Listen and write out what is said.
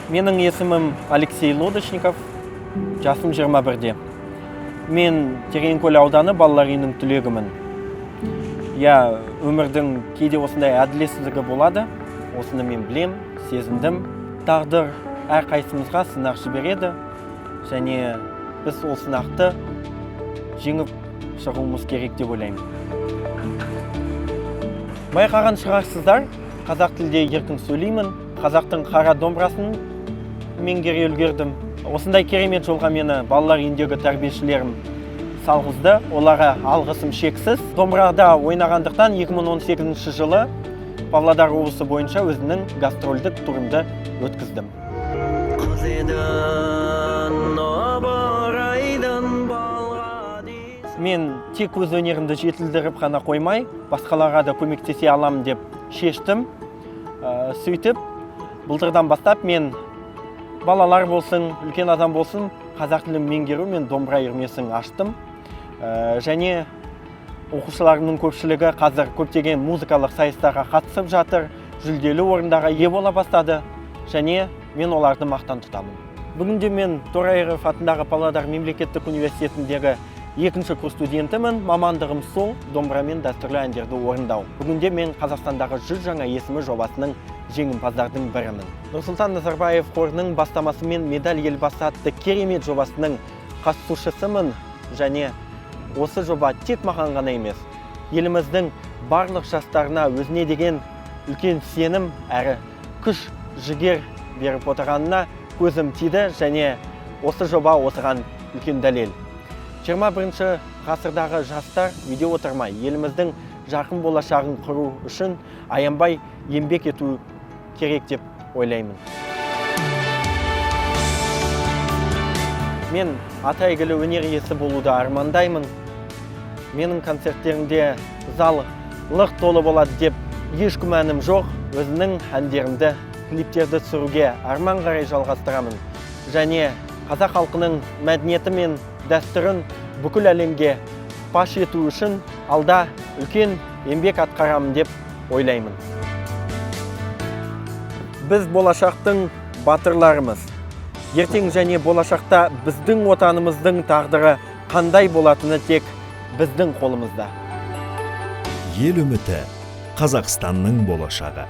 Менің есімім Алексей Лодочников, жасым 21-де. Мен Тереңкөл ауданы балалар үйінің түлегімін. Я, өмірдің кейде осындай әділетсіздігі болады. Осыны мен білем, сезіндім. Тағдыр әрқайсымызға сынақ жібереді және біз ол сынақты жеңіп шығуымыз керек деп ойлаймын. Байқаған шығарсыздар, қазақ тілде еркін сөйлеймін. Қазақтың қара домбырасын меңгере үлгердім. Осындай керемет жолға мені балалар үйіндегі тәрбиешілерім салғызды. Оларға алғысым шексіз. Домбырада ойнағандықтан 2018 жылы Павлодар облысы бойынша өзімнің гастрольдік турымды өткіздім. Қыз едің ыбырайдың балға дейсің. Мен тек өз өнерімді жетілдіріп қана қоймай, басқаларға да көмектесе аламын деп шештім. Сөйтіп, былтырдан бастап мен балалар болсын, үлкен адам болсын, қазақ тілін меңгеру мен домбыра үйірмесін аштым. Және оқушыларымның көпшілігі қазір көптеген музыкалық сайыстарға қатысып жатыр, жүлделі орындарға ие бола бастады және мен оларды мақтан тұтамын. Бүгінде мен Торайғыров атындағы Павлодар мемлекеттік университетіндегі екінші курс студентімін. Мамандығым сол домбырамен дәстүрлі әндерді орындау. Бүгінде мен Қазақстандағы 100 жаңа есімі жобасының жеңімпаздардың бірімін. Нұрсұлтан Назарбаев қорының бастамасымен «Медаль Елбасы» атты керемет жобасының қатысушысымын және осы жоба тек маған ғана емес, еліміздің барлық жастарына өзіне деген үлкен сенім әрі күш жігер беріп отырғанына көзім тиді және осы жоба осыған үлкен дәлел. 21 ғасырдағы жастар үйде отырмай, еліміздің жарқын болашағын құру үшін аянбай еңбек ету керек деп ойлаймын. Мен ата әйгілі өнер иесі болуды армандаймын. Менің концерттерімде зал лық толы болады деп еш күмәнім жоқ. Өзімнің әндерімді, клиптерді түсіруге арман қарай жалғастырамын. Және қазақ халқының мәдениеті мен дәстүрін бүкіл әлемге паш ету үшін алда үлкен еңбек атқарамын деп ойлаймын. Біз болашақтың батырларымыз. Ертең және болашақта біздің отанымыздың тағдыры қандай болатыны тек біздің қолымызда. Ел үміті, Қазақстанның болашағы.